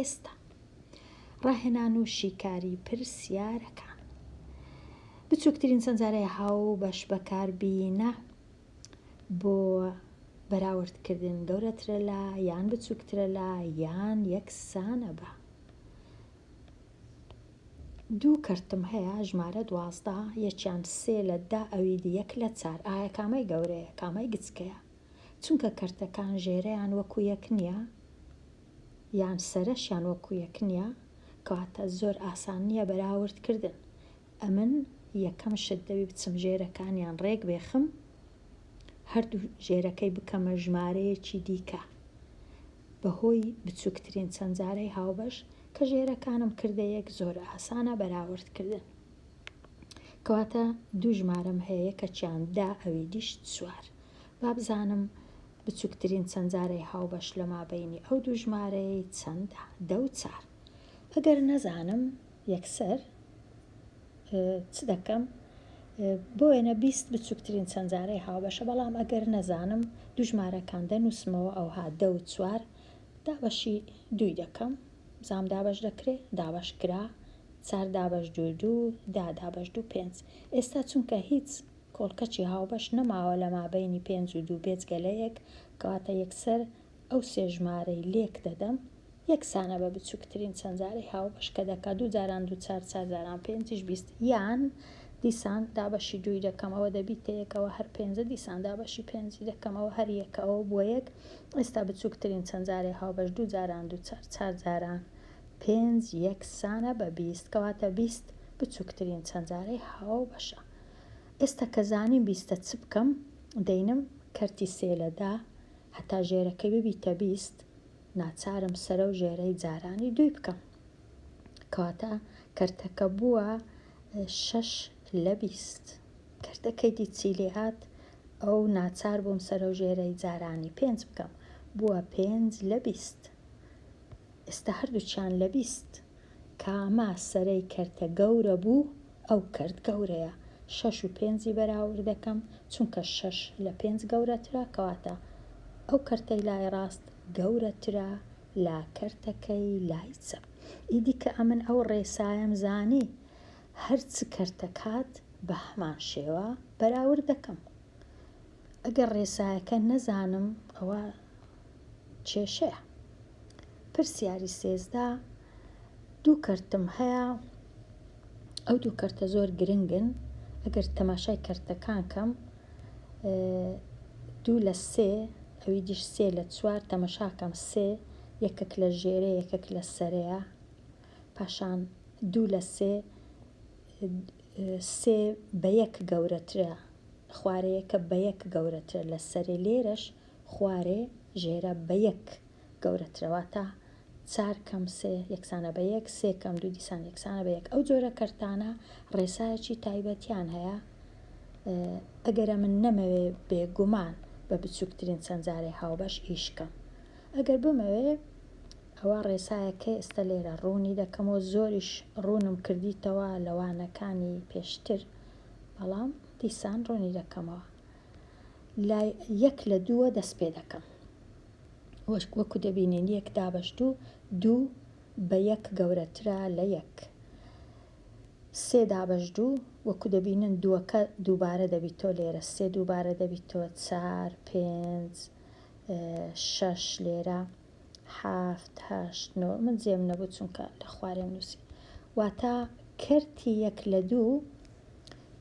ئێستا ڕاهێنان و شیکاری پرسیارەکان. بچووکترین چەند جارەی هاوبەش بەکاربینە بۆ بەراوردکردن گەورەترە لە یان بچووکترە لە یان یەکسانە بە. دوو کەرتم هەیە ژمارە 12 یەکیان سێ لە دە ئەوی دی یەک لە چار ئایا کامەی گەورەیە کامەی گچکەیە چونکە کەرتەکان ژێرەیان وەکو یەک نییە یان سەرەشیان وەکو یەک نییە کەواتە زۆر ئاسان نییە بەراورد کردن ئەمن یەکەم شت دەبی بچم ژێرەکانیان ڕێک بێخم هەردوو ژێرەکەی بکەمە ژمارەیەکی دیکە بەهۆی بچوکترین چەند جارەی هاوبەش کە ژێرەکانم کردە یەک زۆر ئاسانە بەراورد کردن کەواتە دوو ژمارەم هەیە یەکەکیان دە ئەوی دیش چوار با بزانم بچوکترین چەند جارەی هاوبەش لە مابەینی ئەو دوو ژمارەیەی چەندە؟ دە و چار. ئەگەر نەزانم یەکسەر چ دەکەم؟ بۆ وێنە 20 بچوکترین چەند جارەی هاوبەشە بەڵام ئەگەر نەزانم دوو ژمارەکان دەنووسمەوە ئەوها دە و چوار دابەشی دووی دەکەم بزانم دابەش دەکرێ؟ دابەش کرا چار دابەش دوو دوو دە دابەش دوو پێنج ئێستا چونکە هیچ کۆڵکەچی هاوبەش نەماوە لە مابەینی پێنج و دوو بێجگە لە یەک، کەواتە یەکسەر ئەو سێ ژمارەی لێک دەدەم، یەکسانە بە بچووکترین چەند جارەی هاوبەش کە دەکا دوو جاران دوو چار، چار جاران پێنجیش 20، یان دیسان دابەشی دووی دەکەم ئەوە دەبیتە یەک ئەوە هەر پێنجە دیسان دابەشی پێنجی دەکەم ئەوە هەر یەکە ئەوە بووە یەک، ئێستا بچووکترین چەند جارەی هاوبەش دوو جاران دوو چار، چار جاران پێنج یەکسانە بە 20، کەواتە 20 بچووکترین چەند جارەی هاوبەشە. ئێستا کە زانیم بیستە چ بکەم دەینم کەرتی سێ لە دە هەتا ژێرەکەی ببیتە 20 ناچارم سەرە و ژێرەی جارانی دووی بکەم کەواتە کەرتەکە بووە شەش لە 20 کەرتەکەی دی چی لێ هات ئەو ناچار بووم سەرە و ژێرەی جارانی پێنج بکەم بووە پێنج لە 20 ئێستا هەردووکیان لە 20 کامە سەرەی کەرتە گەورە بوو ئەو کەرت گەورەیە شەش و پێنجی بەراورد دەکەم چونکە شەش لە پێنج گەورەترە کەواتە ئەو کەرتەی لای ڕاست گەورەترە لە کەرتەکەی لای چەپ ئیدی کە ئەمن ئەو ڕێسایەم زانی هەر چ کەرتەک هات بە هەمان شێوە بەراورد دەکەم ئەگەر ڕێسایەکە نەزانم ئەوە کێشەیە. پرسیاری 13 دوو کەرتم هەیە ئەو دوو کەرتە زۆر گرنگن ئەگەر تەماشای کەرتەکان کەم دوو لە سێ ئەوی دیش سێ لە چوار تەمەشاکەم سێ یەکەک لە ژێرە یەکەک لە سەرەیە پاشان دوو لە سێ سێ بە یەک گەورەترە خوارەیەکە بە یەک گەورەترە لە سەرێ لێرەش خوارێ ژێرە بە یەک گەورەترە واتە چار کەم سێ یەکسانە بە یەک سێ کەم دوو دیسان یەکسانە بە یەک ئەو جۆرە کەرتانە ڕێسایەکی تایبەتیان هەیە ئەگەرە من نەمەوێ بێگومان بە بچووکترین چەند جارێ هاوبەش ئیش کەم ئەگەر بمەوێ ئەوە ڕێسایەکەی ئێستا لێرە ڕوونی دەکەمەوە زۆریش ڕوونم کردیتەوە لە وانەکانی پێشتر بەڵام دیسان ڕوونی دەکەمەوە لە یەک لە دووە دەست پێ دەکەم وەکو دەبینین یەک دابەش دوو دوو بە یەک گەورەترە لە یەک سێ دابەش دوو وەکو دەبینن دووەکە دووبارە دەبیتۆ لێرە سێ دووبارە دەبیتۆ چار پێنج شەش لێرە حەفت هەشت نۆ من جێم نەبوو چونکە لە خوارێم نووسی واتە کەرتی یەک لە دوو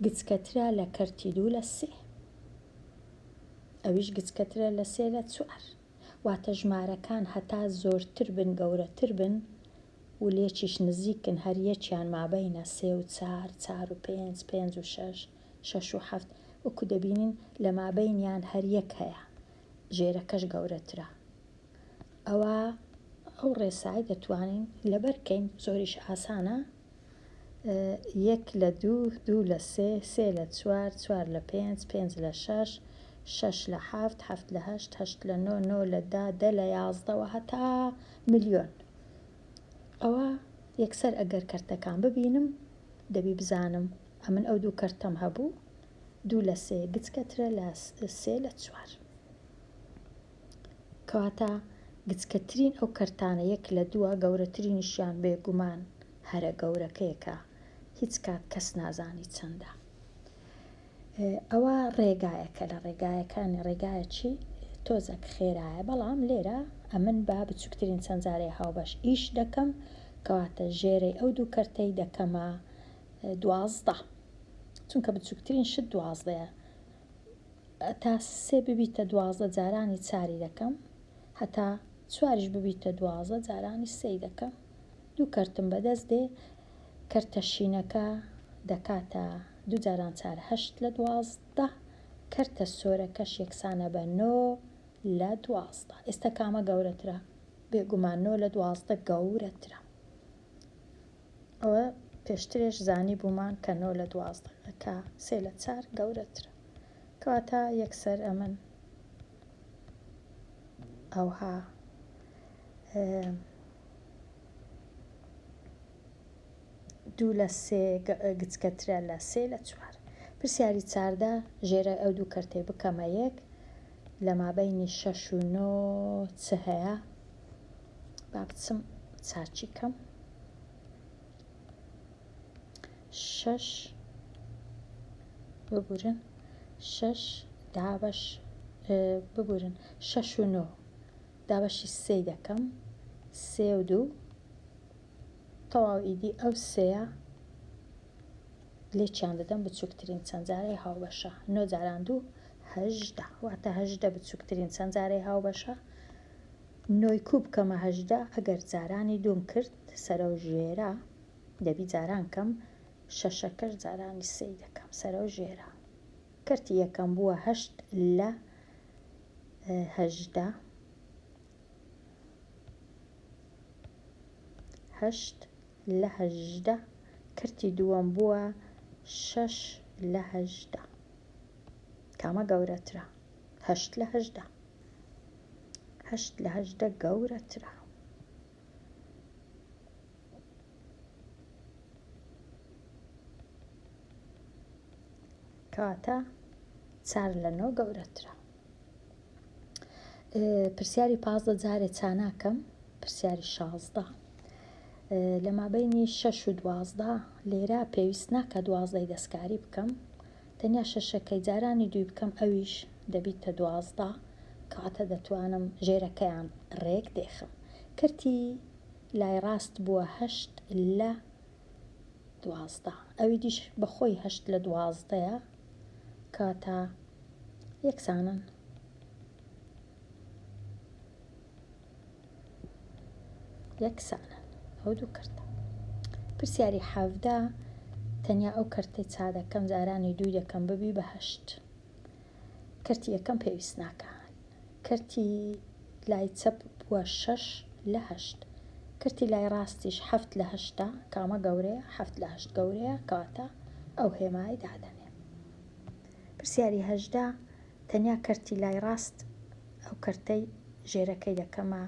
گچکەترە لە کەرتی دوو لە سێ ئەویش گچکەترە لە سێ لە چوار واتە ژمارەکان هەتا زۆرتر بن گەورەتر بن و لێکیش نزیکن هەر یەکیان مابەینە سێ و چار چار و پێنج پێنج و شەش شەش و حەفت وەکو دەبینین لە مابەینیان هەر یەک هەیە ژێرەکەش گەورەترە ئەوا ئەو ڕێسای دەتوانین لەبەر کەین زۆریش ئاسانە یەک لە دوو دوو لە سێ سێ لە چوار چوار لە پێنج پێنج لە شەش شەش لە حەفت حەفت لە هەشت هەشت لە نۆ نۆ لە دە دە لە یازدەوە هەتا ملیۆن ئەوە یەکسەر ئەگەر کەرتەکان ببینم دەبی بزانم ئەمن ئەو دوو کەرتەم هەبوو دوو لە سێ گچکەترە لە سێ لە چوار. کەواتە. گچکەترین ئەو کەرتانە یەک لە دووە، گەورەترینیشیان بێگومان هەرە گەورەکەیە کە هیچ کات کەس نازانی چەندە. ئەوە ڕێگایەکە لە ڕێگایەکانی ڕێگایەکی تۆزەک خێرایە بەڵام لێرە ئەمن بە بچوکترین چەند جارەی هاوبەش ئیش دەکەم کەواتە ژێرەی ئەو دوو کەرتەی دەکەمە 12 چونکە بچوکترین شت دوازدەیە تا سێ ببیتە 12 جارانی چاری دەکەم هەتا چواریش ببیتە 12 جارانی سێی دەکەم دوو کەرتم بەدەست دێ کەرتە شینەکە دەکاتە دوو جاران چار هەشت لە 12 کەرتە سۆرەکەش یەکسانە بە نۆ لە 12 ئێستا کامە گەورەترە؟ بێگومان نۆ لە 12 گەورەترە ئەوە پێشترێش زانیبوومان کە نۆ لە 12 کە سێ لە چار گەورەترە کەواتە یەکسەر ئەمن ئەوها دوو لە سێ گچکەترە لە سێ لە چوار. پرسیاری 14 ژێرای ئەو دوو کەرتەی بکەمە یەک لە مابەینی شەش و نۆ چ هەیە؟ با بچم چاکی کەم. شەش ببورن شەش دابەش ببورن شەش و نۆ دابەشی سێی دەکەم سێ و دوو تەواو ئیدی ئەو سێیە لێکیان دەدەم بچووکترین چەند جارەی هاوبەشە نۆ جاران دوو 18 واتە 18 بچووکترین چەند جارەی هاوبەشە نۆی کوو بکەمە 18 ئەگەر جارانی دووم کرد سەرەو ژێرە دەبی جاران کەم شەشەکەش جارانی سێی دەکەم سەرەو ژێرە کەرتی یەکەم بووە هەشت لە 18 هەشت لە 18 کەرتی دووەم بووە شەش لە 18 کامە گەورەترە؟ هەشت لە 18 هەشت لە 18 گەورەترە. کەواتە چار لە نۆ گەورەترە. پرسیاری 15 جارێ چاناکەم پرسیاری 16 لە مابینی شەش و 12 لێرە پێویست ناکە دوازدەی دەستکاری بکەم تەنیا شەشەکەی جارانی دووی بکەم ئەویش دەبیتە 12 کەواتە دەتوانم ژێرەکەیان ڕێک دێخم کەرتی لای ڕاست بووە هەشت لە 12 ئەوی دیش بەخۆی هەشت لە دوازدەیە کەواتە یەکسانن. یەکسانن ئەو دوو کەرتە. پرسیاری 17 تەنیا ئەو کەرتەی چا دەکەم جارانی دووی دەکەم ببی بە هەشت. کەرتی یەکەم پێویست ناکە. کەرتی لای چەپ بووە شەش لە هەشت. کەرتی لای ڕاستیش حەفت لە هەشتە، کامە گەورەیە؟ حەفت لە هەشت گەورەیە، کەواتە ئەو هێمای دادەنێ. پرسیاری 18 تەنیا کەرتی لای ڕاست ئەو کەرتەی ژێرەکەی دەکەمە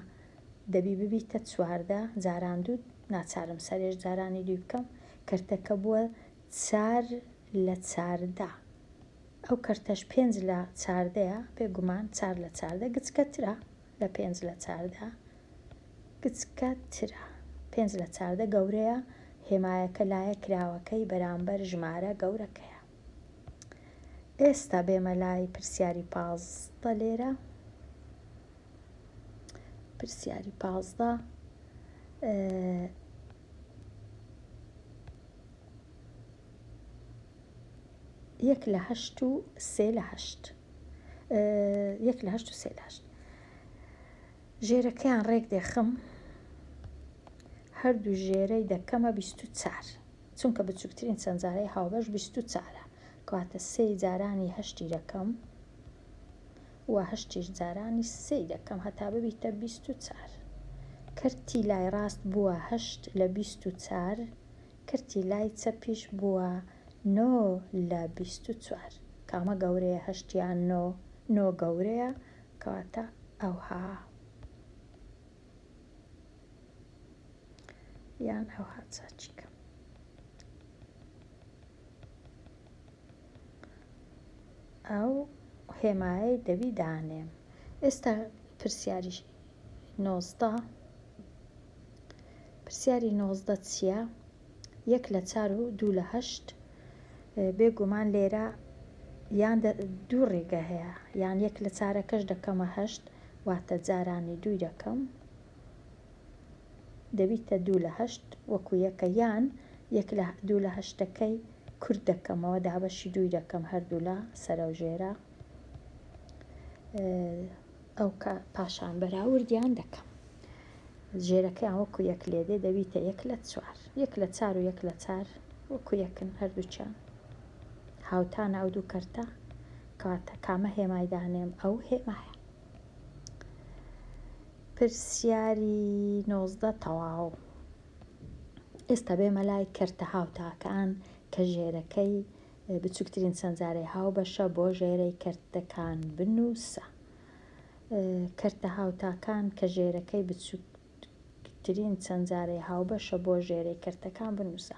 دەبی ببیتە 14 جاران دوو ناچارم سەرێش جارانی دووی بکەم کەرتەکە بووە چار لە 14 ئەو کەرتەش پێنج لە چاردەیە بێگومان چار لە 14 گچکەترە لە پێنج لە 14 گچکەترە پێنج لە 14 گەورەیە هێمایەکە لایە کراوەکەی بەرامبەر ژمارە گەورەکەیە. ئێستا بێمە لای پرسیاری 15 لێرە پرسیاری 15 یەک لە هەشت و سێ لە هەشت یەک لە هەشت و سێ لە هەشت ژێرەکەیان ڕێک دێخم هەردوو ژێرەی دەکەمە 24 چونکە بچووکترین چەند جارەی هاوبەش 24ە کەواتە سێی جارانی هەشتی دەکەم و هەشتیش جارانی سێی دەکەم هەتا ببیتە 24 کەرتی لای ڕاست بووە هەشت لە 24 کەرتی لای چەپیش بووە نۆ لە 24 کامە گەورەیە هەشت یان نۆ؟ نۆ گەورەیە کەواتە ئەوها یان ئەوها چاچیکەم. ئەو هێمایەی دەبی دانێم. ئێستا پرسیاری. 19. پرسیاری 19 چییە؟ یەک لە چار و دوو لە هەشت. بێگومان لێرە یان دوو ڕێگە هەیە، یان یەک لە چارەکەش دەکەمە هەشت، واتە جارانی دووی دەکەم دەبیتە دوو لە هەشت وەکو یەکە، یان یەک لە دوو لە هەشتەکەی کورت دەکەمەوە دابەشی دووی دەکەم هەردوو لە سەرەوژێرە ئەو کە پاشان بەراوردیان دەکەم ژێرەکەیان وەکو یەک لێدێ دەبیتە یەک لە چوار یەک لە چار و یەک لە چار وەکو یەکن هەردووکیان هاوتانە ئەو دوو کەرتە کەواتە کامە هێمای دانێم ئەو هێمایە پرسیاری 19 تەواو ئێستا بێمە لای کەرتە هاوتاکان کە ژێرەکەی بچووکترین چەند جارەی هاوبەشە بۆ ژێرەی کەرتەکان بنووسە. کەرتە هاوتاکان کە ژێرەکەی بچووکترین چەند جارەی هاوبەشە بۆ ژێرەی کەرتەکان بنووسە.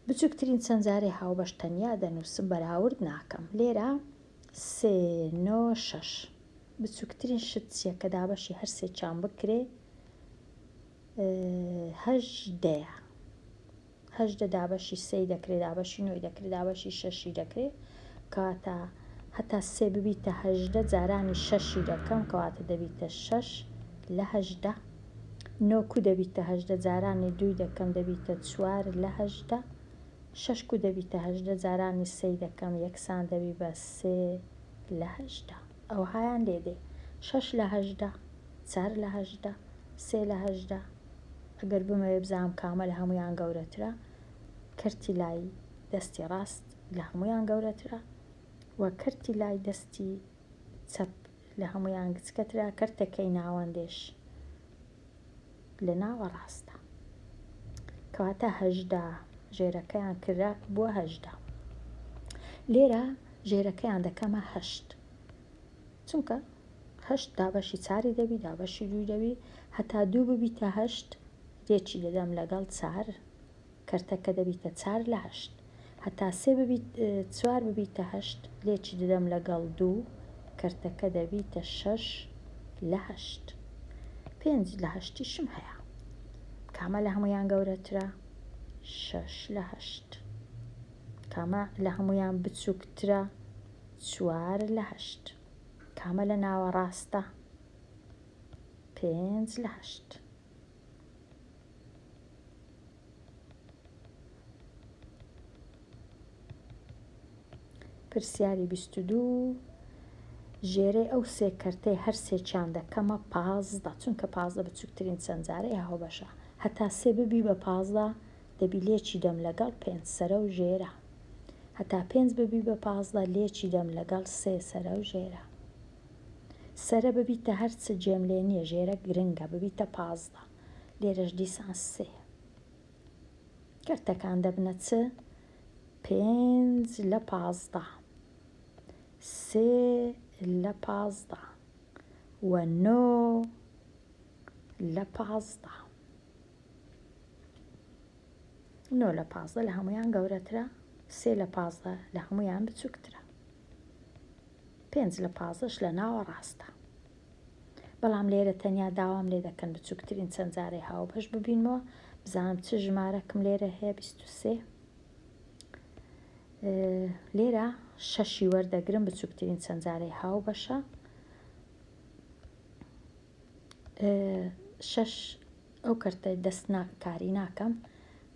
بچووکترین چەند جارەی هاوبەش تەنیا دەنووسم بەراورد ناکەم. لێرە سێ نۆ شەش بچووکترین شت چییە کە دابەشی هەر سێکیان بکرێ؟ هەژدەیە. 18 دابەشی سێی دەکرێ دابەشی نۆی دەکرێ دابەشی شەشی دەکرێ کەواتە هەتا سێ ببیتە 18 جارانی شەشی دەکەم کەواتە دەبیتە شەش لە 18 نۆ کو دەبیتە 18 جارانی دووی دەکەم دەبیتە چوار لە 18 شەش کو دەبیتە 18 جارانی سێی دەکەم یەکسان دەبی بە سێ لە 18 ئەوهایان لێ دێ شەش لە 18 چار لە 18 سێ لە 18 ئەگەر بمەوێ بزانم کامە لە هەموویان گەورەترە، کەرتی لای دەستی ڕاست لە هەموویان گەورەترە و کەرتی لای دەستی چەپ لە هەموویان گچکەترە، کەرتەکەی ناوەندێش لە ناوەڕاستە. کەواتە 18 ژێرەکەیان کرا بووە 18. لێرە ژێرەکەیان دەکەمە هەشت. چونکە هەشت دابەشی چاری دەبی دابەشی دووی دەبی هەتا دوو ببیتە هەشت لێکی دەدەم لەگەڵ چار کەرتەکە دەبیتە چار لە هەشت هەتا سێ ببیت چوار ببیتە هەشت لێکی دەدەم لەگەڵ دوو کەرتەکە دەبیتە شەش لە هەشت پێنج لە هەشتیشم هەیە کامە لە هەمویان گەورەترە شەش لە هەشت کامە لە هەمویان بچووکترە چوار لە هەشت. کامە لە ناوەڕاستە؟ پێنج لە هەشت. پرسیاری 22 ژێرەی ئەو سێ کەرتەی هەر سێکیان دەکەمە 15 چونکە 15 بچووکترین چەند جارەی هاوبەشە هەتا سێ ببی بە 15 دەبی لێکی دەم لەگەڵ پێنج سەرە و ژێرە هەتا پێنج ببی بە 15 لێکی دەم لەگەڵ سێ سەرە و ژێرە سەرە ببیتە هەر چ جێم لێ نییە ژێرە گرنگە ببیتە 15 لێرەش دیسان سێ کەرتەکان دەبنە چ پێنج لە 15 سێ لە 15 و نۆ لە 15 نۆ لە 15 لە هەمویان گەورەترە سێ لە 15 لە هەمویان بچووکترە پێنج لە پازدەش لە ناوەڕاستە بەڵام لێرە تەنیا داوام لێ دەکەن بچووکترین چەند جارەی هاوبەش ببینمەوە بزانم چ ژمارەکم لێرە هەیە 23 لێرە شەشی وەردەگرم بچووکترین چەند جارەی هاوبەشە شەش ئەو کەرتە دەست کاری ناکەم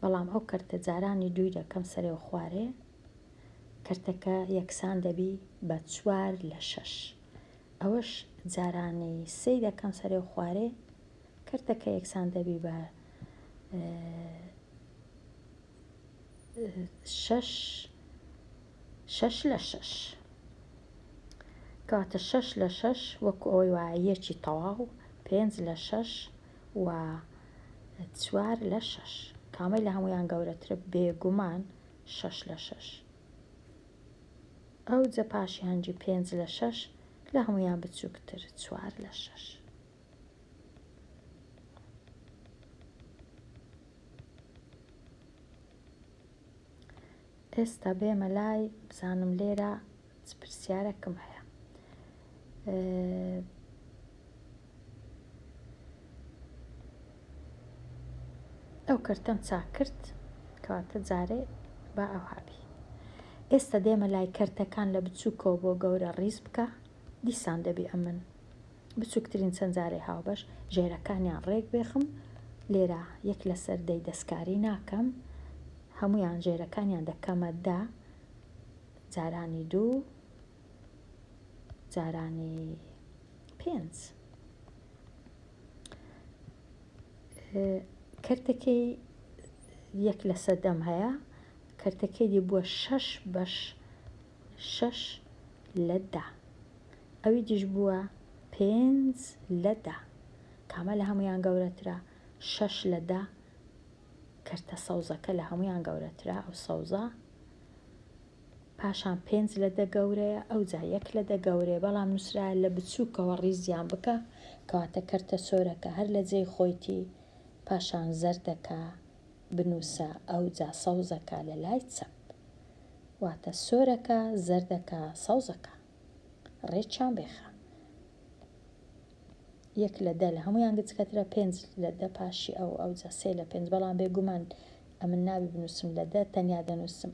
بەڵام ئەو کەرتە جارانی دووی دەکەم سەرێ و خوارێ کەرتەکە یەکسان دەبی بە چوار لە شەش ئەوەش جارانی سێی دەکەم سەرێ و خوارێ کەرتەکە یەکسان دەبی بە شەش شەش لە شەش کەواتە شەش لە شەش وەکو ئەوەی وایە یەکی تەواو پێنج لە شەش و چوار لە شەش کامەی لە هەمویان گەورەترە بێگومان شەش لە شەش ئەو جە پاشی هەنگی پێنج لە شەش لە هەمویان بچووکتر چوار لە شەش. ئێستا بێمە لای بزانم لێرە چ پرسیارەکم هەیە. ئەو کەرتەم چاک کرد کەواتە جارێ با ئەوها بی. ئێستا دێمە لای کەرتەکان لە بچووکەوە بۆ گەورە ڕیز بکە دیسان دەبی ئەمن بچووکترین چەند جارێ هاوبەش ژێرەکانیان ڕێک بێخم لێرە یەک لەسەر دەی دەستکاری ناکەم هەموویان ژێرەکانیان دەکەمە دە جارانی دوو جارانی پێنج. کەرتەکەی یەک لە سەدەم هەیە کەرتەکەی دی بووە شەش بەش شەش لە دە ئەوی دیش بووە پێنج لە دە کامە لە هەمویان گەورەترە شەش لە دە کەرتە سەوزەکە لە هەمویان گەورەترە ئەو سەوزە پاشان پێنج لە دە گەورەیە ئەوجا یەک لە دە گەورەیە بەڵام نوسرایە لە بچوکەوە ڕیزیان بکە کەواتە کەرتە سۆرەکە هەر لە جێی خۆیتی پاشان زەردەکە بنوسە ئەوجا سەوزەکە لە لای چەپ واتە سۆرەکە زەردەکە سەوزەکە ڕێکیان بێخە یەک لە دە لە هەموویان گچکەترە پێنج لە دە پاشی ئەو ئەوجا سێ لە پێنج بەڵام بێگومان ئەمن نابی بنووسم لە دە تەنیا دەنووسم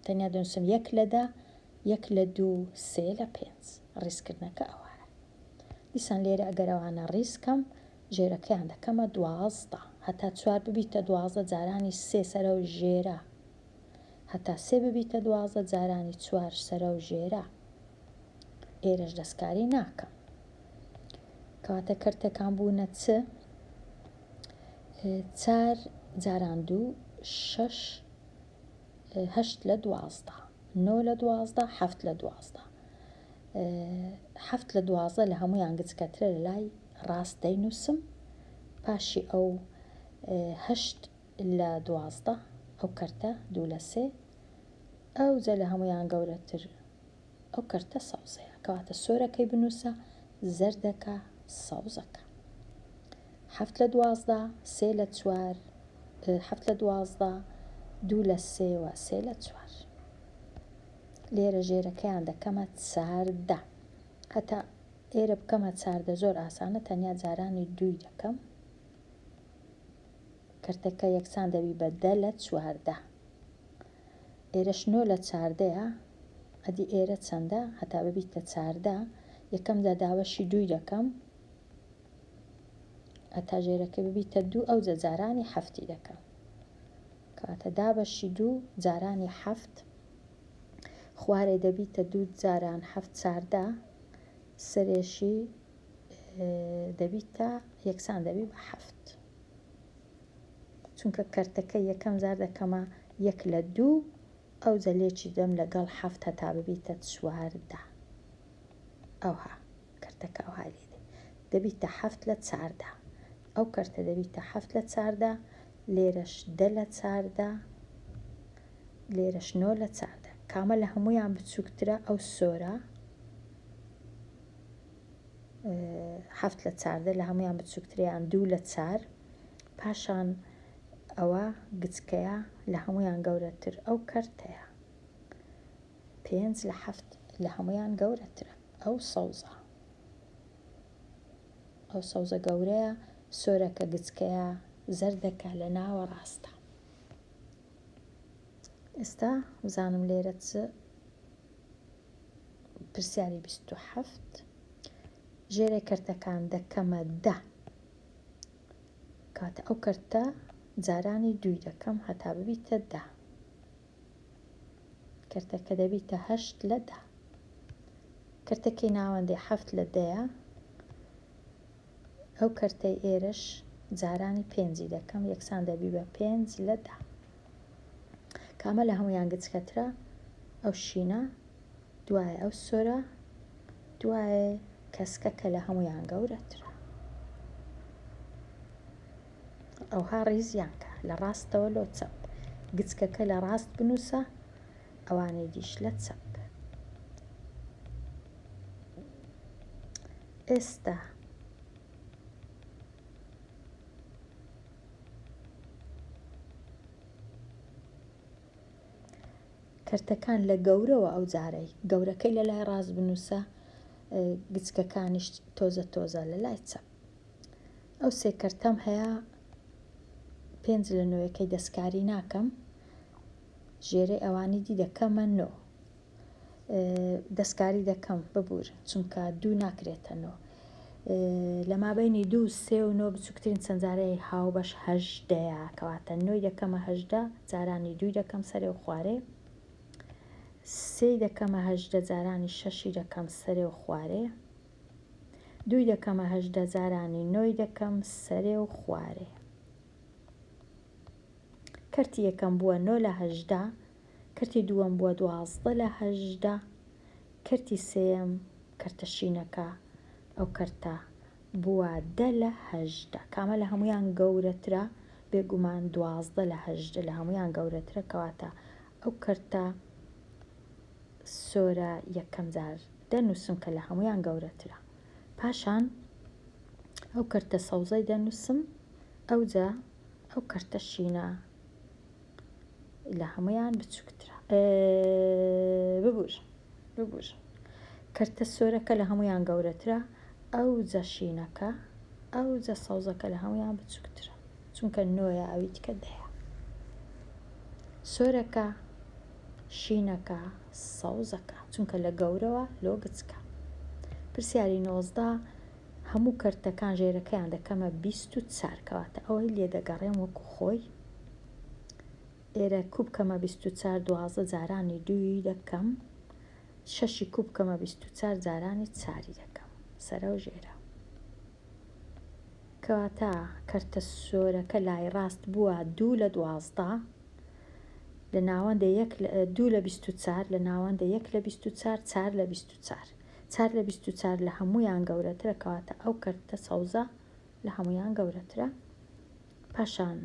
تەنیا دەنووسم یەک لە دە یەک لە دوو سێ لە پێنج ڕیزکردنەکە ئەوایە دیسان لێرە ئەگەر ئەوانە ڕیز کەم ژێرەکەیان دەکەمە دوازدە هەتا چوار ببیتە دوازدە جارانی سێ سەرە و ژێرە هەتا سێ ببیتە دوازدە جارانی چوار سەرە و ژێرە ئێرەش دەستکاری ناکەم کەواتە کەرتەکان بوونە چ چار جاران دوو شەش هەشت لە دوازدە نۆ لە دوازدە حەفت لە دوازدە حەفت لە دوازدە لە هەمویان گچکەترە لە لای ڕاست دەینووسم پاشی ئەو هەشت لە دوازدە ئەو کەرتە دوو لە سێ ئەوجە لە هەمویان گەورەتر ئەو کەرتە سەوزەیە کەواتە سۆرەکەی بنووسە زەردەکە سەوزەکە حەفت لە دوازدە سێ لە چوار حەفت لە دوازدە دوو لە سێ و سێ لە چوار لێرە ژێرەکەیان دەکەمە چاردە هەتا ئێرە بکەمە چاردە زۆر ئاسانە تەنیا جارانی دووی دەکەم کەرتەکە یەکسان دەبی بە دە لە چواردە ئێرەش نۆ لە چاردەیە ئەدی ئێرە چەندە هەتا ببیتە چاردە یەکەم جار دابەشی دووی دەکەم هەتا ژێرەکە ببیتە دوو ئەوجە جارانی حەفتی دەکەم کەواتە دابەشی دوو جارانی حەفت خوارێ دەبیتە دوو جاران حەفت چاردە سەرێشی دەبیتە یەکسان دەبی بە حەفت چونکە کەرتەکە یەکەم جار دەکەمە یەک لە دوو ئەوجە لێکی دەم لەگەڵ حەفت هەتا ببیتە چواردە ئەوها کەرتەکە ئەوها لێ دێ دەبیتە حەفت لە چاردە ئەو کەرتە دەبیتە حەفت لە چاردە لێرەش دە لە چاردە لێرەش نۆ لە چاردە کامە لە هەمویان بچووکترە ئەو سۆرە حەفت لە چاردە لە هەمویان بچووکتریان دوو لە چار پاشان ئەوە گچکەیە لە هەمویان گەورەتر ئەو کەرتەیە پێنج لە حەفت لە هەمویان گەورەترە ئەو سەوزە ئەو سەوزە گەورەیە سۆرەکە گچکەیە زەردەکە لە ناوە ڕاستە ئێستا بزانم لێرە چ پرسیاری 27 ژێرەی کەرتەکان دەکەمە دە کاتە ئەو کەرتە جارانی دووی دەکەم هەتا ببیتە دە کەرتەکە دەبیتە هەشت لە دە کەرتەکەی ناوەندی حەفت لە دەیە ئەو کەرتەی ئێرەش جارانی پێنجی دەکەم یەکسان دەبی بە پێنج لە دە کامە لە هەمویان گچکەترە ئەو شینە دوایە ئەو سۆرە دوایە کەسکە کە لە هەمویان گەورەترە ئەوها ڕیزیان کە لە ڕاستەوە لۆ چەپ گچکەکە لە ڕاست بنووسە ئەوانەی دیش لە چەپ ئێستا کەرتەکان لە گەورەوە ئەو جارەی گەورەکەی لە لای ڕاست بنووسە گچکەکانیش تۆزە تۆزە لە لای چەپ ئەو سێ کەرتەم هەیە. پێنج لە نۆیەکەی دەستکاری ناکەم ژێرەی ئەوانی دی دەکەمە نۆ دەستکاری دەکەم ببورن چونکە دوو ناکرێتە نۆ لە مابینی دوو سێ و نۆ بچووکترین چەندجارەی هاوبەش هەژدەیە کەواتە نۆی دەکەمە هەژدە جارانی دووی دەکەم سەرێ و خوارێ سێی دەکەمە هەژدە جارانی شەشی دەکەم سەرێ و خوارێ دووی دەکەمە هەژدە جارانی نۆی دەکەم سەرێ و خوارێ کەرتی یەکەم بووە نۆ لە هەژدە کەرتی دووەم بووە 12 لە هەژدە کەرتی سێیەم کەرتە شینەکە ئەو کەرتە بووە دە لە هەژدە کامە لە هەموویان گەورەترە بێگومان 12 لە هەژدە لە هەموویان گەورەترە کەواتە ئەو کەرتە سۆرە یەکەم جار دەنووسم کە لە هەموویان گەورەترە پاشان ئەو کەرتە سەوزەی دەنووسم ئەوجا ئەو کەرتە شینە لە هەموویان بچووکترە ببور ببور کەرتە سۆرەکە لە هەموویان گەورەترە ئەوجا شینەکە ئەوجا سەوزەکە لە هەموویان بچووکترە چونکە نۆیە ئەوی دیکە دەیە سۆرەکە شینەکە سەوزەکە چونکە لە گەورەوە لۆ گچکە پرسیاری 19 هەموو کەرتەکان ژێرەکەیان دەکەمە 24 کەواتە ئەوەی لێ دەگەڕێم وەکو خۆی ئێرە کو بکەمە 24 دوازدە جارانی دووی دەکەم شەشی کو بکەمە 24 جارانی چاری دەکەم سەرە و ژێرە کەواتە کەرتە سۆرەکە لای ڕاست بووە دوو لە دوازدە لە ناوەندە یەک دوو لە 24 لە ناوەندە یەک لە 24 چار لە 24 چار لە 24 لە هەمویان گەورەترە کەواتە ئەو کەرتە سەوزە لە هەمویان گەورەترە پاشان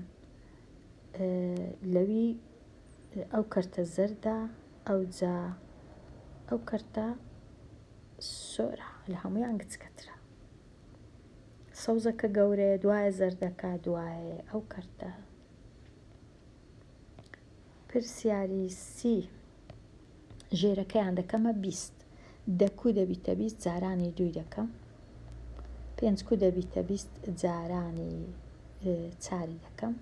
لەوی ئەو کەرتە زەردە ئەوجا ئەو کەرتە سۆرە لە هەمویان گچکەترە سەوزەکە گەورەیە دوایە زەردەکە دوایە ئەو کەرتە پرسیاری سی ژێرەکەیان دەکەمە 20 دەکو دەبیتە 20 جارانی دووی دەکەم پێنج کو دەبیتە 20 جارانی چاری دەکەم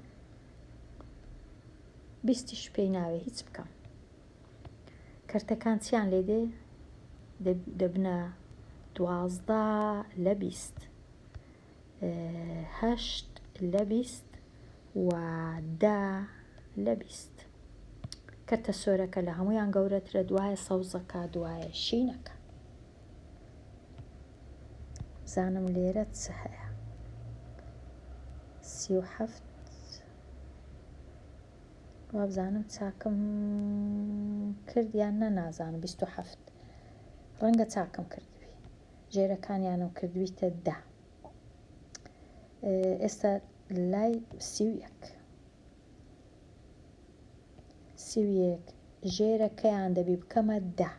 بیستیش پێی ناوێ هیچ بکەم کەرتەکان چیان لێ دێ دەبنە دوازدە لە بیست هەشت لە بیست و دە لە بیست کەرتە سۆرەکە لە هەمویان گەورەترە دوایە سەوزەکە دوایە شینەکە بزانم لێرە چ هەیە 37 وابزانم چاکم کرد یان نە نازانم 27 ڕەنگە چاکم کردبی ژێرەکانیانم کردویتە دە ئێستا لای 31 31 ژێرەکەیان دەبی بکەمە دە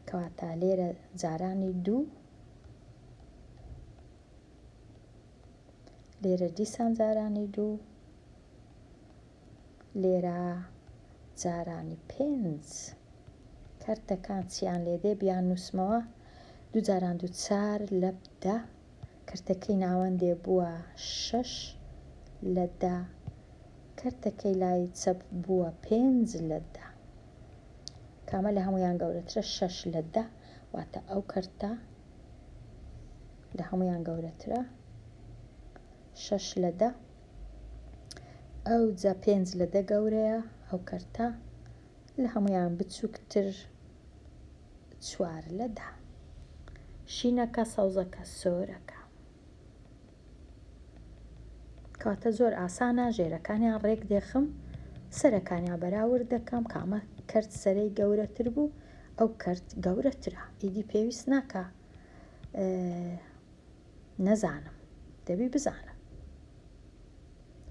کەواتە لێرە جارانی دوو لێرە دیسان جارانی دوو لێرە جارانی پێنج کەرتەکان چیان لێدێ بیان نووسمەوە دوو جاران دوو چار لە دە کەرتەکەی ناوەندێ بووە شەش لە دە کەرتەکەی لای چەپ بووە پێنج لە دە کامە لە هەمویان گەورەترە شەش لە دە واتە ئەو کەرتە لە هەمویان گەورەترە شەش لە دە ئەوجا پێنج لە دە گەورەیە ئەو کەرتە لە هەمویان بچووکتر چوار لە دە شینەکە سەوزەکە سۆرەکە کەواتە زۆر ئاسانە ژێرەکانیان ڕێک دێخم سەرەکانیان بەراورد دەکەم کامە کەرت سەرەی گەورەتر بوو ئەو کەرت گەورەترە ئیدی پێویست ناکە نەزانم دەبی بزانم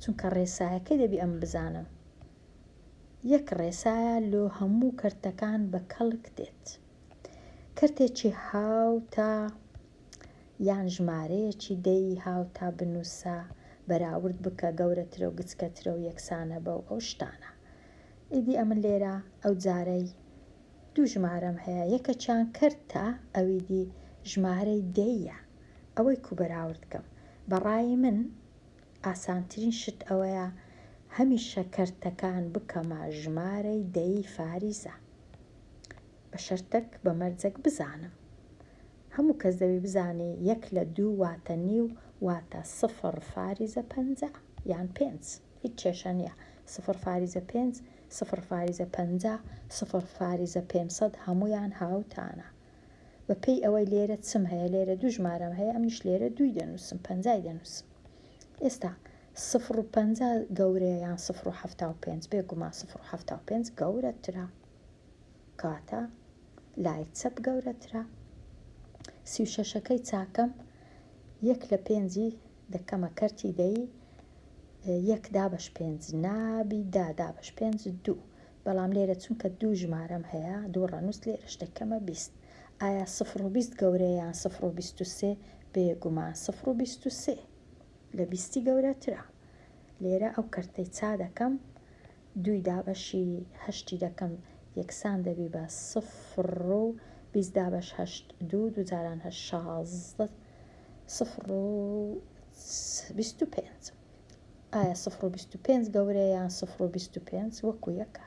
چونکە ڕێسایەکەی دەبی ئەم بزانم یەک ڕێسایە لۆ هەموو کەرتەکان بە کەڵک دێت کەرتێکی هاوتا یان ژمارەیەکی دەی هاوتا بنووسە بەراورد بکە گەورەترە و گچکەترە و یەکسانە بەو ئەو شتانە ئیدی ئەمن لێرە ئەو جارەی دوو ژمارەم هەیە یەکەکیان کەرتە ئەوی دی ژمارەی دەیە ئەوەی کو بەراورد کەم بە ڕای من ئاسانترین شت ئەوەیە. هەمیشە کەرتەکان بکەمە ژمارەی دەی فاریزە. بە شەرتەک بە مەرجەک بزانم. هەموو کەس دەبی بزانی یەک لە دوو واتە نیو واتە سفڕ فاریزە 50 یان پێنج هیچ کێشە نیە سفڕ فاریزە پێنج سفڕ فاریزە 50 سفڕ فاریزە 500 هەموویان هاوتانە بە پێی ئەوەی لێرە چم هەیە لێرە دوو ژمارەم هەیە ئەمنیش لێرە دووی دەنووسم پەنجای دەنووسم ئێستا سفڕ و 50 گەورەیە یان سفڕ و 75 بێگومان سفڕ و 75 گەورەترە کەواتە لای چەپ گەورەترە. سی و شەشەکەی چاکەم یەک لە پێنجی دەکەمە کەرتی دەی یەک دابەش پێنج نابی دا دابەش پێنج دوو بەڵام لێرە چونکە دوو ژمارەم هەیە دوو ڕەنووس لێرەش دەکەمە 20 ئایا سفر و 20 گەورەیە یان سفر و 23 بێگومان سفر و 23 لە بیستی گەورەترە لێرە ئەو کەرتەی چا دەکەم دووی دابەشی هەشتی دەکەم یەکسان دەبی بە سفر و 20 دابەش هەشت دوو دوو جاران هەشت 16 سفر و 25 ئایا سفر و 25 گەورەیە یان سفر و 25 وەکو یەکە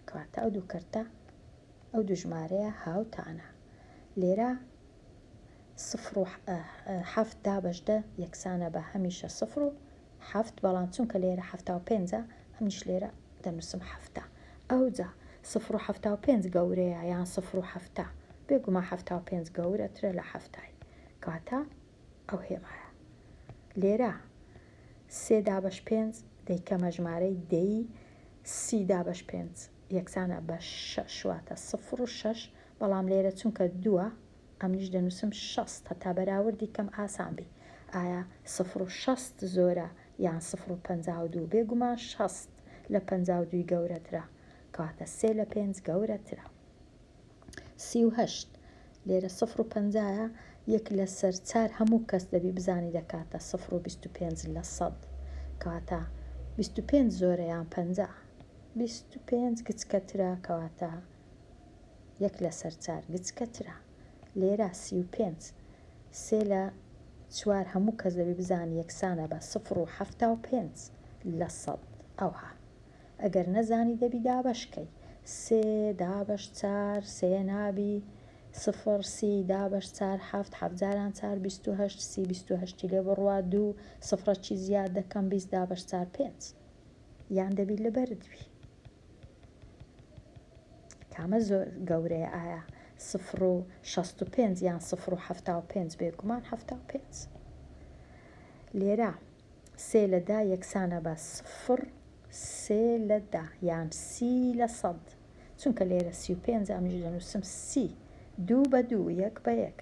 کەواتە ئەو دوو کەرتە ئەو دوو ژمارەیە هاوتانە لێرە سفر و حەفت دابەش دە یەکسانە بە هەمیشە سفر و حەفت بەڵام چونکە لێرە 75ە ئەمنیش لێرە دەنووسم حەفتا ئەوجا سفر و 75 گەورەیە یان سفر و حەفتا بێگومان 75 گەورەترە لە حەفتای کەواتە ئەو هێمایە لێرە سێ دابەش پێنج دەیکەمە ژمارەی دەی سی دابەش پێنج یەکسانە بە شەش واتە سفر و شەش بەڵام لێرە چونکە دووە ئەمنیش دەنووسم شەست هەتا بەراوردی کەم ئاسان بی ئایا سفر و شەست زۆرە یان سفر و 52 بێگومان شەست لە 52 گەورەترە کەواتە سێ لە پێنج گەورەترە 38 لێرە سفر و پەنجایە یەک لەسەر چار هەموو کەس دەبی بزانی دەکاتە سفر و 25 لە سەد کەواتە 25 زۆرە یان پەنجا 25 گچکەترە کەواتە یەک لەسەر چار گچکەترە لێرە 35 سێ لە چوار هەموو کەس دەبی بزانی یەکسانە بە سفر و 75 لە سەد ئەوها ئەگەر نەزانی دەبی دابەشکەی سێ دابەش چار سێ نابی سفر سی دابەش چار حەفت حەفت جاران چار 28 سی 28 لێ بڕوا دوو سفرە چی زیاد دەکەم 20 دابەش چار پێنج یان دەبی لەبەرت بی کامە زۆر گەورەیە ئایا سفر و 65 یان سفر و 75 بێگومان 75 لێرە سێ لە دا یەکسانە بە سفر سێ لە دە یان سی لە سەد چونکە لێرە 35 ئەمنیش دەنووسم سی دوو بە دوو یەک بە یەک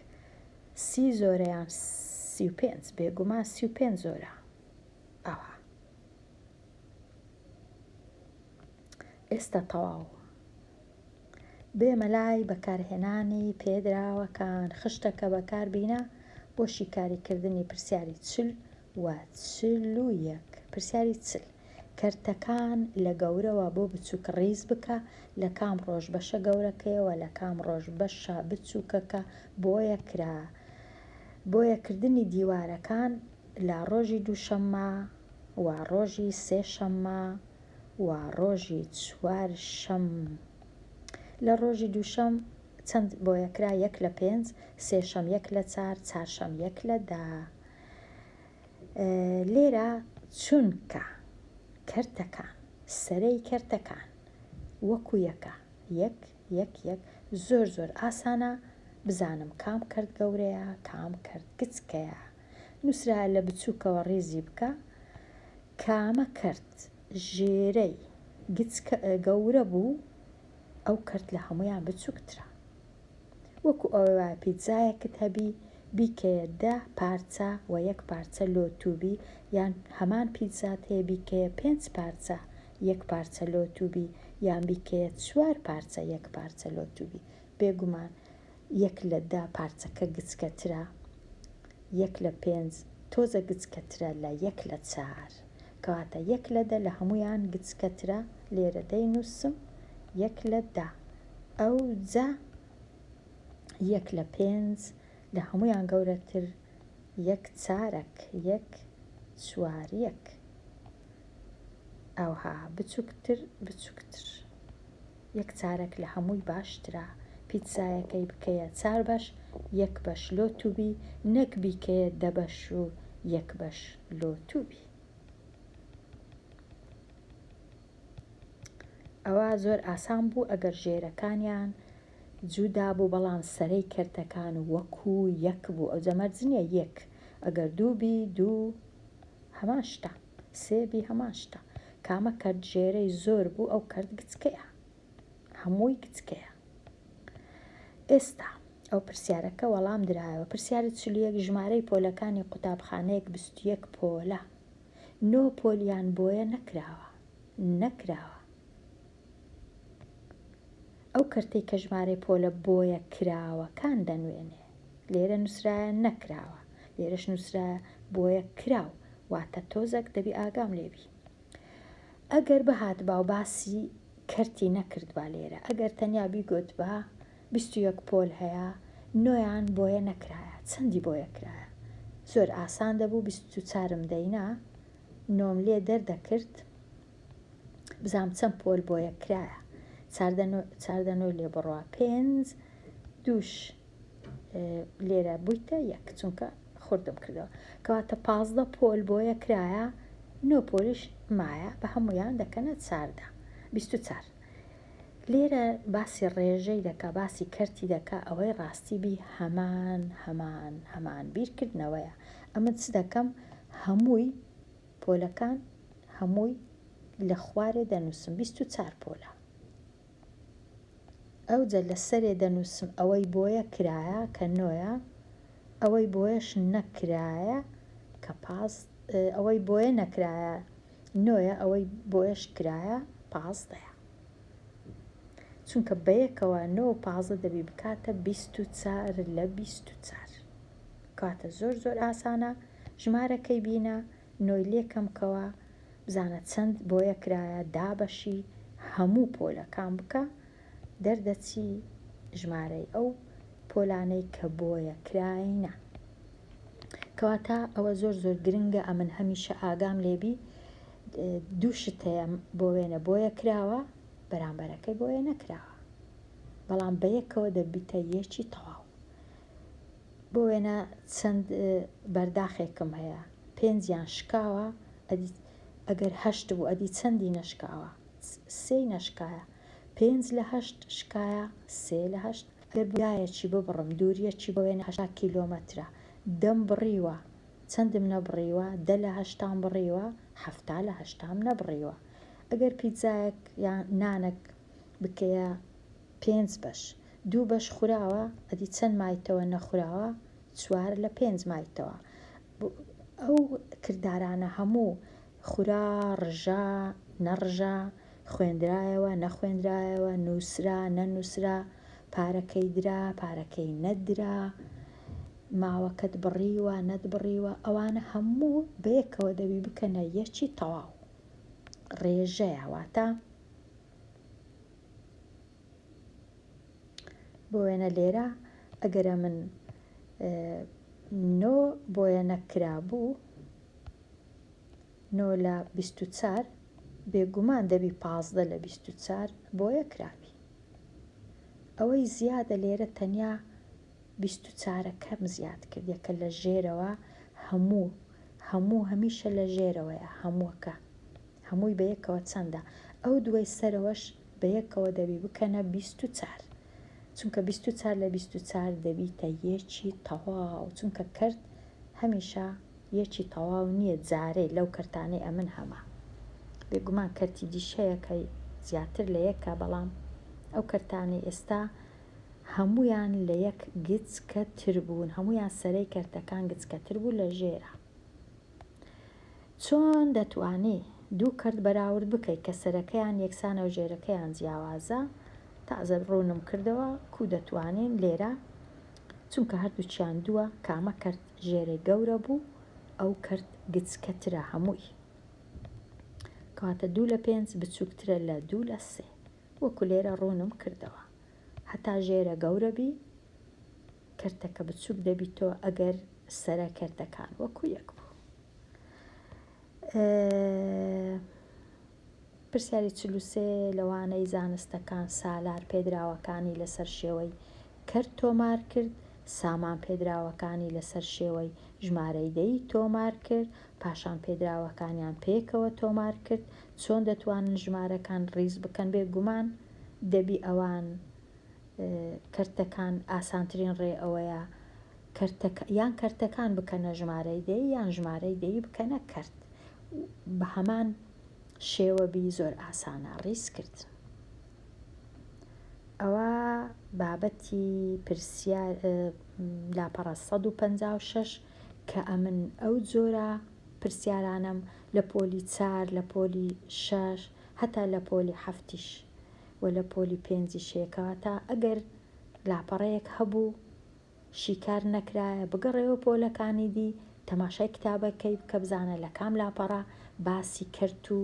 سی زۆرە یان 35 بێگومان 35 زۆرە ئەوها ئێستا تەواو بێمە لای بەکارهێنانی پێدراوەکان خشتەکە بەکاربینە بۆ شیکاریکردنی پرسیاری چل و 41 پرسیاری چل کەرتەکان لە گەورەوە بۆ بچووک ڕیز بکە لە کام ڕۆژ بەشە گەورەکەیەوە لە کام ڕۆژ بەشە بچووکەکە بۆیە کرا بۆیەکردنی دیوارەکان لە ڕۆژی دووشەممە و ڕۆژی سێشەممە و ڕۆژی چوارشەم لە ڕۆژی دووشەم چەند بۆیەکرا یەک لە پێنج سێشەم یەک لە چار چارشەم یەک لە دە لێرە چونکە کەرتەکان سەرەی کەرتەکان وەکو یەکە یەک یەک یەک زۆر زۆر ئاسانە بزانم کام کەرت گەورەیە کام کەرت گچکەیە نووسرا لە بچووکەوە ڕیزی بکە کامە کەرت ژێرەی گچکە گەورە بوو ئەو کەرت لە هەمویان بچووکترە وەکو ئەوەی وایە پیتزایەکت هەبی بیکەیە دە پارچە و یەک پارچە لۆتوبی یان هەمان پیتزات هەیە بیکەیە پێنج پارچە یەک پارچە لۆتوبی یان بیکەیە چوار پارچە یەک پارچە لۆتوبی بێگومان یەک لە دە پارچەکە گچکەترە یەک لە پێنج تۆزە گچکەترە لە یەک لە چار کەواتە یەک لە دە لە هەمویان گچکەترە لێرە دەینووسم یەک لە دە ئەوجا یەک لە پێنج لە هەمویان گەورەتر یەک چارەک یەک چوار یەک. ئەوها بچوکتر بچوکتر یەک چارەک لە هەمووی باشترە پیتزایەکەی بکەیە چار بەش یەک بەش لۆ توبی نەک بیکەیە دە بەش و یەک بەش لۆ توبی. ئەوە زۆر ئاسان بوو ئەگەر ژێرەکانیان جودا بوو بەڵام سەرەی کەرتەکان وەکو یەک بوو ئەوجا مەرج نیە یەک ئەگەر دوو بی دوو هەمان شتە سێ بی هەمان شتە کامە کەرت ژێرەی زۆر بوو ئەو کەرت گچکەیە هەمووی گچکەیە ئێستا ئەو پرسیارەکە وەڵام درایەوە پرسیاری 41 ژمارەی پۆلەکانی قوتابخانەیەک 21 پۆلە نۆ پۆلیان بۆیە نەکراوە نەکراوە ئەو کەرتەی کە ژمارەی پۆلە بۆیە کراوەکان دەنوێنێ لێرە نوسرایە نەکراوە لێرەش نوسرایە بۆیە کراو واتە تۆزەک دەبی ئاگام لێبی ئەگەر بهاتبا و باسی کەرتی نەکردبا لێرە ئەگەر تەنیا بیگوتبا 21 پۆل هەیە نۆیان بۆیە نەکرایە چەندی بۆیە کرایە زۆر ئاسان دەبوو 24م دەینا نۆم لێ دەردەکرد بزانم چەند پۆل بۆیە کرایە چاردە نۆی لێ بڕوا پێنج دووش لێرە بوویتە یەک چونکە خوردم کردەوە کەواتە 15 پۆل بۆیە کرایە نۆ پۆلیش مایە بە هەمویان دەکەنە چاردە 24 لێرە باسی ڕێژەی دەکا باسی کەرتی دەکا ئەوەی ڕاستی بی هەمان هەمان هەمان بیرکردنەوەیە ئەمن چ دەکەم هەمووی پۆلەکان هەمووی لە خوارێ دەنووسم 24 پۆلە ئەوجە لە سەرێ دەنووسم ئەوەی بۆیە کرایە کە نۆیە ئەوەی بۆیەش نەکرایە کە پاز ئەوەی بۆیە نەکرایە نۆیە ئەوەی بۆیەش کرایە پازدەیە چونکە بەیەکەوە نۆ و 15 دەبی بکاتە 24 لە 24 کاتە زۆر زۆر ئاسانە ژمارەکەی بینە نۆی لێ کەم کەوە بزانە چەند بۆیە کرایە دابەشی هەموو پۆلەکان بکە دەردەچی ژمارەی ئەو پۆلانەی کە بۆیە کراینە کەواتە ئەوە زۆر زۆر گرنگە ئەمن هەمیشە ئاگام لێبی دوو شت هەیە بۆ وێنە بۆیە کراوە بەرامبەرەکەی بۆیە نەکراوە بەڵام بەیەکەوە دەبیتە یەکی تەواو بۆ وێنە چەند بەرداخێکم هەیە پێنجیان شکاوە ئەدی ئەگەر هەشت بوو ئەدی چەندی نەشکاوە سێی نەشکایە پێنج لە هەشت شکایە سێ لە هەشت ئەگەر بایەکی ببڕم دووریەکی بۆ وێنە 80 کیلۆمەترە دەم بڕیوە چەندم نەبڕیوە دە لە هەشتام بڕیوە حەفتا لە هەشتام نەبڕیوە ئەگەر پیتزایەک یان نانەک بکەیە پێنج بەش دوو بەش خوراوە ئەدی چەند مایتەوە نەخوراوە چوار لە پێنج مایتەوە ئەو کردارانە هەموو خورا ڕژا نەڕژا خوێندرایەوە نەخوێندرایەوە نووسرا نەنووسرا پارەکەی درا پارەکەی نەدرا ماوەکەت بڕیوە نەتبڕیوە ئەوانە هەموو بەیەکەوە دەبی بکەنە یەکی تەواو ڕێژەیە واتە بۆ وێنە لێرە ئەگەر ئەمن نۆ بۆیە نەکرابوو نۆ لە 24 بێگومان دەبی 15 لە 24 بۆیە کرابی ئەوەی زیادە لێرە تەنیا 24ەکەم زیاد کردە کە لە ژێرەوە هەموو هەموو هەمیشە لە ژێرەوەیە هەمووەکە هەمووی بەیەکەوە چەندە؟ ئەو دووەی سەرەوەش بەیەکەوە دەبی بکەنە 24 چونکە 24 لە 24 دەبیتە یەکی تەواو چونکە کەرت هەمیشە یەکی تەواو نییە جارێ لەو کەرتانەی ئەمن هەمە بێگومان کەرتی دیش هەیە کە زیاتر لە یەکە بەڵام ئەو کەرتانەی ئێستا هەمویان لە یەک گچکەتر بوون هەمویان سەرەی کەرتەکان گچکەتر بوو لە ژێرە چۆن دەتوانی دوو کەرت بەراورد بکەیت کە سەرەکەیان یەکسانە و ژێرەکەیان جیاوازە؟ تازە ڕوونم کردەوە کو دەتوانین لێرە چونکە هەردووکیان دووە کامە کەرت ژێرەی گەورە بوو ئەو کەرت گچکەترە هەمووی کەواتە دوو لە پێنج بچووکترە لە دوو لە سێ وەکو لێرە ڕوونم کردەوە هەتا ژێرە گەورە بی کەرتەکە بچوک دەبیتۆ ئەگەر سەرە کەرتەکان وەکو یەک بوو. پرسیاری 43 لە وانەی زانستەکان سالار پێدراوەکانی لەسەر شێوەی کەرت تۆمار کرد، سامان پێدراوەکانی لەسەر شێوەی ژمارەی دەی تۆمار کرد، پاشان پێدراوەکانیان پێکەوە تۆمار کرد، چۆن دەتوانن ژمارەکان ڕیز بکەن بێ گومان دەبی ئەوان کەرتەکان ئاسانترین ڕێ ئەوەیە کەرتەکە یان کەرتەکان بکەنە ژمارەی دەی یان ژمارەی دەی بکەنە کەرت بە هەمان شێوە بی زۆر ئاسانە ڕیز کردن. ئەوە بابەتی پرسیار لاپەڕە 156 کە ئەمن ئەو جۆرە پرسیارانەم لە پۆلی چار لە پۆلی شەش هەتا لە پۆلی حەفتیش و لە پۆلی پێنجیش هەیە کەواتە ئەگەر لاپەڕەیەک هەبوو شیکار نەکرایە بگەڕێوە پۆلەکانی دی تەماشای کتابەکەی بکە بزانە لە کام لاپەڕە باسی کەرت و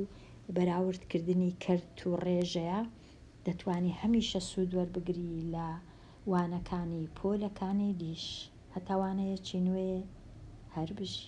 بەراورد کردنی کەرت و ڕێژەیە دەتوانی هەمیشە سوود وەربگری لە وانەکانی پۆلەکانی دیش هەتا وانەیەکی نوێ هەر بژی.